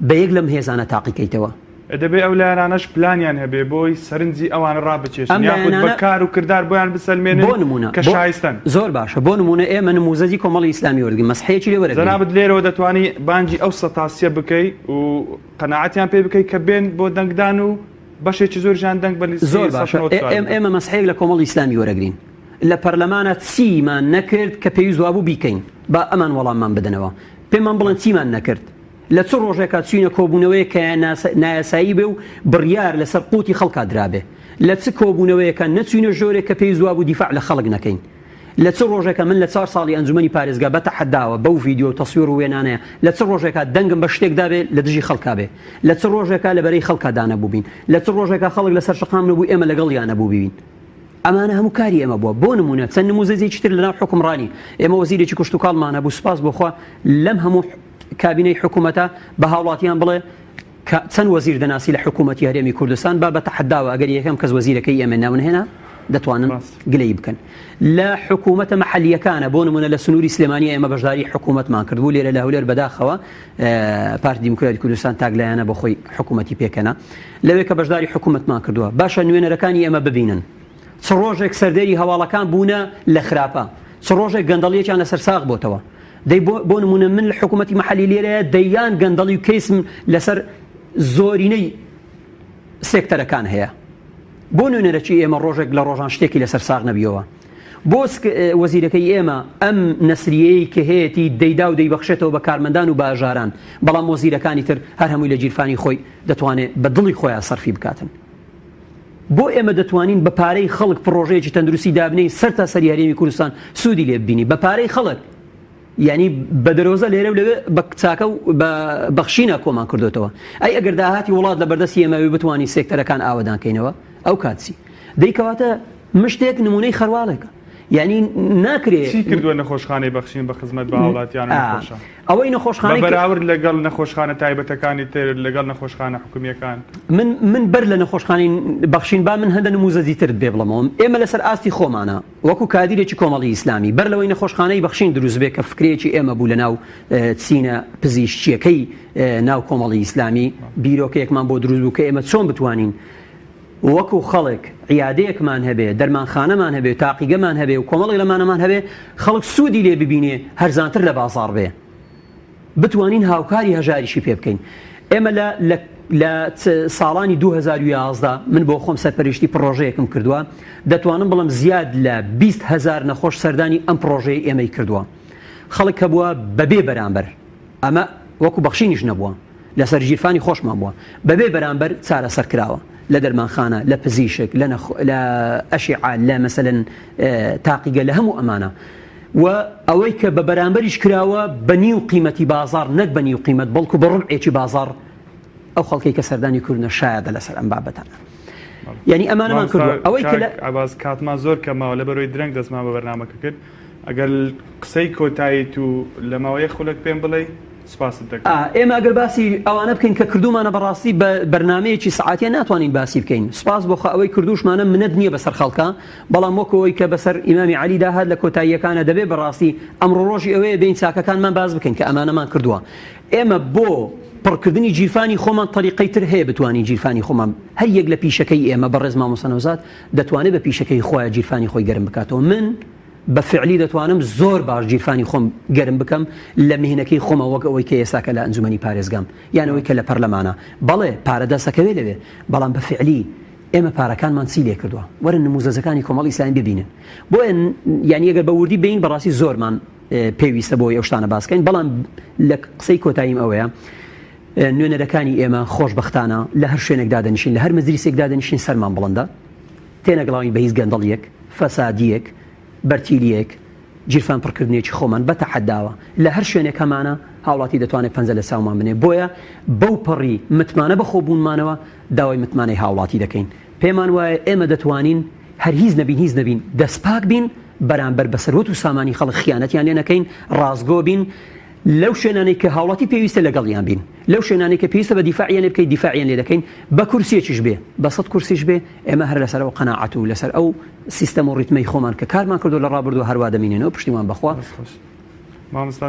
بە یەک لەم هێزانە تاقی کەیتەوە؟ ئێ دەبێ ئەو لایەنانەش پلانیان هەبێ بۆی سەرنجی ئەوانە ڕابکێشن ئەم یاخود بە لایەنانە کار و کردار بۆیان بسەلمێنن بۆ نموونە کە بۆ شایستەن. زۆر باشە بۆ نموونە ئێمە نموزەجی کۆمەڵی ئیسلامی وەرگرین مەسحەیەکی لێ وەرەگرین. جەنابت لێرەوە دەتوانی بانگی ئەو سەتاسیە بکەی و قەناعەتیان پێ بکەی کە بێن بۆ دەنگدان و بەشێکی زۆریشیان دەنگ بە لیستی زۆر باشە 194 بدەن. ئێمە مەسحەیەک لە کۆمەڵی ئیسلامی وەرەگرین لە پەرلەمانە چیمان نەکرد کە پێویست وابوو بیکەین با ئەمان وەڵاممان بدەنەوە پێمان بڵێن چیمان نەکرد لە چ ڕۆژێکا چوینە کۆبوونەوەیەک کە نایاسایی بێ و بڕیار لەسەر قوتی خەڵکا درابێ لە چ کۆبوونەوەیەکا نەچوینە ژۆرێک کە پێویست وابوو دیفاع لە خەڵک نەکەین لە چ ڕۆژێکا من لە چوار ساڵی ئەنجومەنی پارێزگا بە تەحەداوە بەو ڤیدیۆ و تەسویر و وێنانەیە لە چ ڕۆژێکا دەنگم بە شتێک دابێ لە دژی خەڵکا بێ لە چ ڕۆژێکا لە بەرەی خەڵکا دانەبووبین لە چ ڕۆژێکا خەڵک لەسەر شەقام نەبوو ئێمە لەگەڵیا نەبووبین ئەمانە هەموو کاری ئێمە بووە بۆ نمونە چەند نموزەجێکی تر لەناو حوکمڕانی ئێمە وەزیرێکی کشتوکاڵمان هەبوو سوپاس بۆ خوا لەم هەموو کابینەی حکوومەتە بە هاوڵاتیان بڵێ کە چەند وەزیر دەناسی لە حکوومەتی هەرێمی کوردستان با بە تەحەداوە ئەگەر یەکەم کەس وەزیرەکەی ئێمە ناونهێنا دەتوانن گلەیی بکەن لە حکوومەتە مەحەلییەکانە بۆ نمونە لە سنووری سلێمانی ئێمە بەشداری حکوومەتمان کردبوو لێرە لە هەولێر بەداخەوە پارتی دیموکراتی کوردستان تاکلایەنە بۆ خۆی حکوومەتی پێکەنا لەوێ کە بەشداری حکوومەتمان کردووە باشە نوێنەرەکانی ئێمە ببینن چ ڕۆژێک سەردێری هەواڵەکان بوونە لە خراپە چ ڕۆژێک گەندەڵیەکیان لەسەر ساغ بۆتەوە دەی بۆ نمونە من لە حکوومەتی محلی لێرەیە دەیان گەندەڵی و کەیسم لەسەر زۆرینەی سێکتەرەکان هەیە بۆ نوێنەرەکی ئێمە ڕۆژێک لە ڕۆژان شتێکی لەسەر ساغ نەبیەوە بۆ وەزیرەکەی ئێمە ئەم نەسریەی کە هەیەتی دەیدا و دەیبەخشێتەوە بە کارمەندان و باژاران بەڵام وەزیرەکانی تر هەر هەمووی لە گیرفانی خۆی دەتوانێت بە دڵی خۆیان سەرفی بکاتن بۆ ئێمە دەتوانین بە پارەی خەڵک پڕۆژەیەکی تەندروستی دابنێین سەر تا سەری هەرێمی کوردستان سوودی لێ ببینی بە پارەی خەڵک یعنی بە دەرۆزە لێرە و لەوێ بە چاکە و بە بەخشینە کۆمان کردوتەوە ئەی ئەگەر داهاتی وڵات لە بەردەستی ئێمە بتوانین سێکتەرەکان ئاوەدان کەینەوە ئەو کات چی؟ دەی کەواتە مشتێک نمونەی خەرواڵێکە یعنی ناکرێ چی کردووە نەخۆشخانەی بەخشین بە خزمەت بە هاوڵاتیان و نەخۆشان؟ ئەوەی نەخۆشخانەی بە بەراورد لەگەڵ نەخۆشخانە تایبەتەکانی تر لەگەڵ نەخۆشخانە حکومییەکان؟ من من بەر لە نەخۆشخانەی بەخشین با من هەندە نموزەجی ترت پێ بڵێمەوە ئێمە لەسەر ئاستی خۆمانە وەکو کادیرێکی کۆمەڵی ئیسلامی بەر لەوەی نەخۆشخانەی بەخشین دروست بێ کە فکرەیەکی ئێمە بوو لەناو چینە پزیشکییەکەی ناو کۆمەڵی ئیسلامی بیرۆکەیەکمان بۆ دروست بوو کە ئێمە چۆن بتوانین وەکو خەڵک عیادەیەکمان هەبێ، دەرمانخانەمان هەبێ، تاقیگەمان هەبێ و کۆمەڵێک لەمانەمان هەبێ، خەڵک سوودی لێ ببینێ، هەرزانتر لە بازاڕ بێ. بتوانین هاوکاری هەژاریشی پێ بکەین. ئێمە لە لە لە ساڵانی 2011 من بۆ خۆم سەرپەرشتی پڕۆژەیەکم کردووە، دەتوانم بڵێم زیاد لە 20 هەزار نەخۆش سەردانی ئەم پڕۆژەیەی ئێمەی کردووە. خەڵک هەبووە بەبێ بەرامبەر، ئەمە وەکو بەخشینیش نەبووە. لەسەر ژیرفانی خۆشمان بووە بەبێ بەرامبەر چارەسەر کراوە لە دەرمانخانە لە پزیشک لە نەخ لە ئەشیعە لە مەسەلەن تاقیگە لە هەموو ئەمانە و ئەوەی کە بە بەرامبەریش کراوە بە نیو قیمەتی بازاڕ نەک بە نیو قیمەت بەڵکو بە ڕوبعێکی بازاڕ ئەو خەڵکەی کە سەردانی کردنە شایەدە لەسەر ئەم بابەتانە یعنی ئەمانەمان کردووە ئەوەی کە لە عەباس کاتمان زۆر کەمەوە لەبەرەوەی درەنگ دەستمان بە بەرنامەکە کرد ئەگەر قسەی کۆتاییت و لە ماوەیە خولەک پێم بڵێی سپاست دەکەم. ئێمە ئەگەر باسی ئەوانە بکەین کە کردوومانە بەڕاستی بە بەرنامەیەکی سەعاتیە ناتوانین باسی بکەین سپاس بۆ خوا ئەوەی کردووشمانە منەت نییە بەسەر خەڵکا بەڵام وەکو ئەوەی کە بەسەر ئیمامی عەلیدا هات لە کۆتاییەکانە دەبێ بەڕاستی ئەمڕۆ ڕۆژی ئەوەیە بێین چاکەکانمان باس بکەین کە ئەمانەمان کردووە ئێمە بۆ پڕکردنی گیرفانی خۆمان تەریقەی تر هەیە بتوانین گیرفانی خۆمان هەر یەک لە پیشەکەی ئێمە بەڕێز مامۆستا نەوزاد دەتوانێت بە پیشەکەی خۆیان گیرفانی خۆی گەرم بکاتەوە من بە فعلی دەتوانم زۆر باش گیرفانی خۆم گەرم بکەم لە میهنەکەی خۆمە وەک ئەوەی کە ئێستاکە لە ئەنجومەنی پارێزگام یان ئەوەی کە لە پەرلەمانە بەڵێ پارە دەستەکەوێ لەوێ بەڵام بە فعلی ئێمە پارەکانمان چی لێ کردووە وەرن نموزەجەکانی کۆمەڵی ئیسلامی ببینن بۆیە یعنی ئەگەر بە وردی بین بەڕاستی زۆرمان پێویستە بۆی ئەو شتانە باس کەین بەڵام لە قسەی کۆتاییم ئەوەیە نوێنەرەکانی ئێمە خۆشبەختانە لە هەر شوێنێک دادەنیشین لە هەر مەجلیسێک دادەنیشین سەرمان بڵندە تێنەگڵاوین بە هیچ گەندەڵیەک، فەسادیەک، بەرتیلیەک، گیرفان پڕکردنێکی خۆمان بە تەحەداوە لە هەر شوێنێک هەمانە هاوڵاتی دەتوانێت پەنجە لە چاومان بنێ بۆیە بەو پەڕی متمانە بە خۆبوونمانەوە داوای متمانەی هاوڵاتی دەکەین پێمان وایە ئێمە دەتوانین هەر هیچ نەبین هیچ نەبین دەستپاک بین بەرامبەر بە سەروەت و سامانی خەڵک خیانەتیان لێ نەکەین ڕاستگۆ بین لەو شوێنانەی کە هاوڵاتی پێویستە لەگەڵیان بین، لەو شوێنانەی کە پێویستە بە دیفاعیان لێ بکەین دیفاعیان لێ دەکەین، بە کورسییەکیش بێ، بە سەت کورسیش بێ، ئێمە هەر لەسەر ئەو قەناعەت و لەسەر ئەو سیستەم و ڕیتمەی خۆمان کە کارمان کردووە لە ڕابردوو هەروا دەمینێنەوە، پشتیوان بەخوا. دەست خۆش. مامۆستا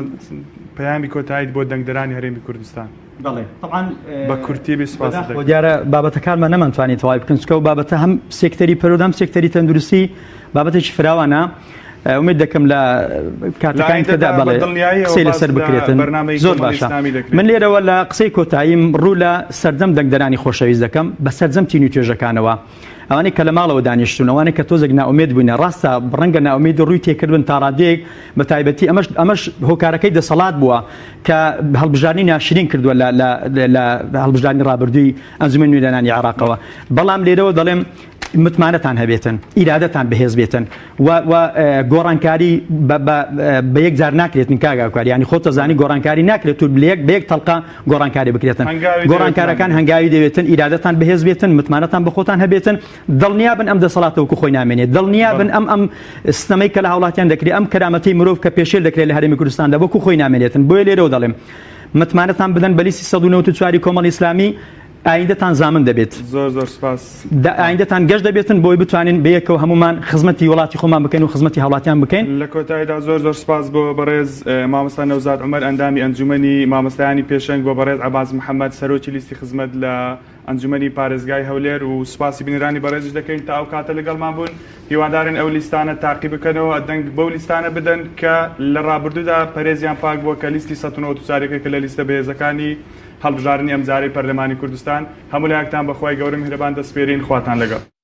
پەیامی کۆتاییت بۆ دەنگدەرانی هەرێمی کوردستان؟ بەڵێ تەبعەن بە کورتی بێ سوپاست بەداخەوە دەکەم. دیارە بابەتەکانمان نەمانتوانی تەواوی بکەین چونکە ئەو بابەتە هەم سێکتەری پەروەردە هەم سێکتەری تەندروستی بابەتێکی فراوانە. ئومێد دەکەم لە کاتەکانی تردا بەڵێ قسەی لەسەر بکرێتن زۆر باشە من لێرەوە لە قسەی کۆتاییم ڕوو لە سەرجەم دەنگدەرانی خۆشەویست دەکەم بە سەرجەم تین و توێژەکانەوە ئەوانەی کە لە ماڵەوە دانیشتون ئەوانەی کە تۆزێک نائومێد بووینە ڕاستە ڕەنگە نائومێد ڕووی تێکردن تا ڕادەیەک بە تایبەتی ئەمەش ئەمەش هۆکارەکەی دەسەڵات بووە کە هەڵبژاردنی ناشرین کردووە لە لە هەڵبژاردنی ڕابردووی ئەنجومەنی نوێنەرانی عێراقەوە بەڵام لێرەوە دەڵێم متمانەتان هەبێتن، ئیرادەتان بەهێز بێتن و و گۆڕانکاری بە یەک جار ناکرێتن کاک ئاکار یانی خۆت دەزانی گۆڕانکاری ناکرێت و لە یەک بە یەک تەڵقە گۆڕانکاری بکرێتن گۆڕانکارەکان هەنگاوی دەوێتن ئیرادەتان بەهێز بێتن متمانەتان بە خۆتان هەبێتن دڵنیابن ئەم دەسەڵاتە وەکو خۆی نامێنێت دڵنیابن ئەم ئەم ستەمەی کە لە هاوڵاتیان دەکرێت ئەم کەرامەتی مرۆڤ کە پێشێل دەکرێت لە هەرێمی کوردستاندا وەکو خۆی نامێنێتن بۆیە لێرەوە دەڵێم متمانەتان بدەن بە لیستی 194 کۆمەڵی ئیسلامی ئایندەتان زامن دەبێت. زۆر زۆر سپاس. ئایندەتان گەش دەبێتن بۆی بتوانین بەیەکەوە هەموومان خزمەتی وڵاتی خۆمان بکەین و خزمەتی هاوڵاتیان بکەین. لە کۆتاییدا زۆر زۆر سپاس بۆ بەڕێز مامۆستا نەوزاد عومەر ئەندامی ئەنجومەنی مامۆستایانی پێشەنگ و بەڕێز عەباس محەمەد سەرۆکی لیستی خزمەت لە ئەنجومەنی پارێزگای هەولێر و سپاسی بینەرانی بەڕێزیش دەکەین تا ئەو کاتە لەگەڵمان بوون هیوادارین ئەو لیستانە تاقی بکەنەوە دەنگ بەو لیستانە بدەن کە لە ڕابردوودا پەرێزیان پاک بووە کە لیستی 194 یەکێکە لە لیستە بەهێزەکانی هەڵبژاردنی ئەمجارەی پەرلەمانی کوردستان، هەموو لایەکتان بە خوای گەورە میهرەبان دەسپێرین، خواتان لەگەڵ.